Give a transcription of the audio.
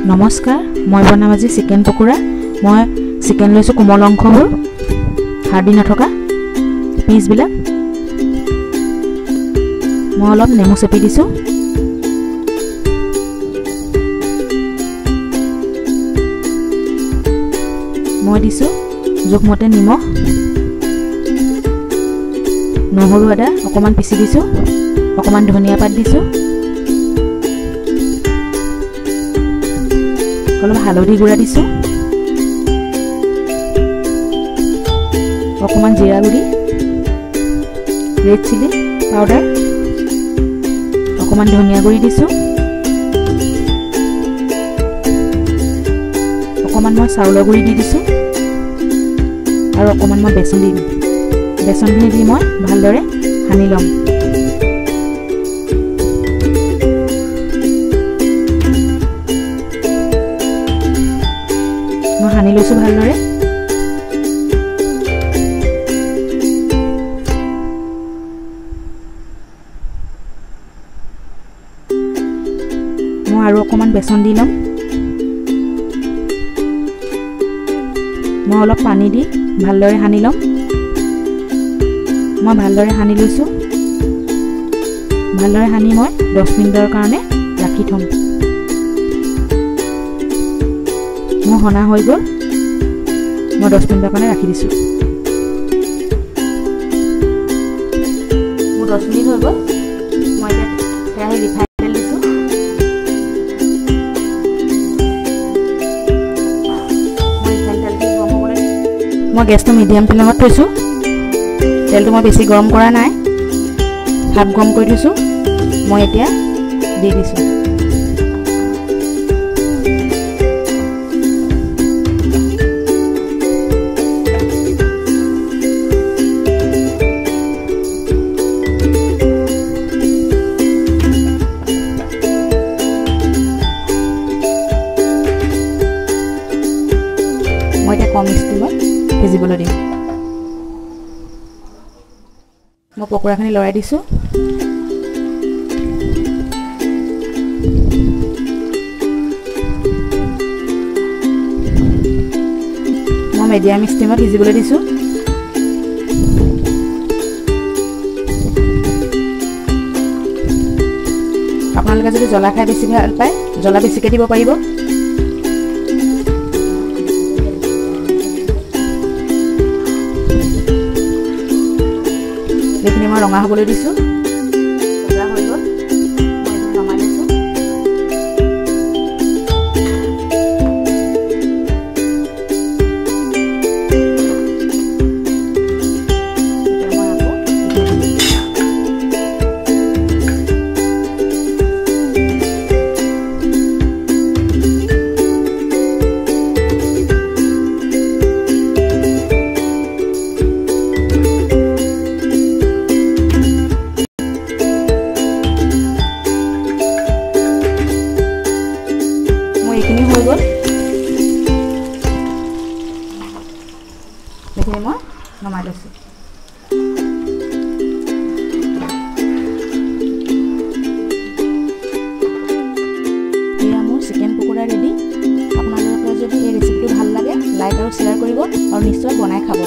নমস্কাৰ, মই বনাম আজি চিকেন পকোৰা। মই চিকেন লৈছোঁ, কোমল অংশবোৰ, হাৰ্ডি নথকা পিচবিলাক। মই অলপ নেমু চেপি দিছোঁ। মই দিছোঁ জোখমতে নিমখ, নহৰু আদা অকণমান পিচি দিছোঁ, অকণমান ধনিয়া পাত দিছোঁ, অলপ হালধি গুড়া দিছোঁ, অকণমান জিৰা গুড়ি, ৰেড চিলি পাউডাৰ, অকণমান ধনিয়া গুড়ি দিছোঁ, অকণমান মই চাউলৰ গুড়ি দি দিছোঁ আৰু অকণমান মই বেচন দিম। বেচনখিনি দি মই ভালদৰে সানি ল'ম। মই সানি লৈছোঁ ভালদৰে। মই আৰু অকণমান বেচন দি ল'ম। মই অলপ পানী দি ভালদৰে সানি ল'ম। মই ভালদৰে সানি লৈছোঁ। ভালদৰে সানি মই 10 মিনিটৰ কাৰণে ৰাখি থ'ম। মোৰ সনা হৈ গ'ল। মই 10 মিনিটৰ কাৰণে ৰাখি দিছোঁ। মোৰ 10 মিনিট হৈ গ'ল। মই এতিয়া কেৰাহীত ৰিফাইন তেল দিছোঁ। মই ৰিফাইন তেলখিনি গৰম হ'বলৈ মই গেছটো মিডিয়াম ফ্লেমত থৈছোঁ। তেলটো মই বেছি গৰম কৰা নাই, হাফ গৰম কৰি থৈছোঁ। মই এতিয়া দি দিছোঁ। মই এতিয়া কম ষ্টিমত সিজিবলৈ দিম। মই পকোৰাখিনি লৰাই দিছোঁ। মই মিডিয়াম ষ্টিমত সিজিবলৈ দিছোঁ। আপোনালোকে যদি জ্বলা খাই বেছি ভাল পায়, জ্বলা বেছিকৈ দিব পাৰিব। এইখিনি মই ৰঙা হ'বলৈ দিছোঁ। ৰঙা হৈ গ'ল, মই নমাই লৈছোঁ। মই আকৌ এইখিনি হৈ গ'ল। এইখিনি মই নমাই লৈছোঁ। এয়া মোৰ চিকেন পকোৰা ৰেডি। আপোনালোকে যদি এই ৰেচিপিটো ভাল লাগে, লাইক আৰু শ্বেয়াৰ কৰিব আৰু নিশ্চয় বনাই খাব।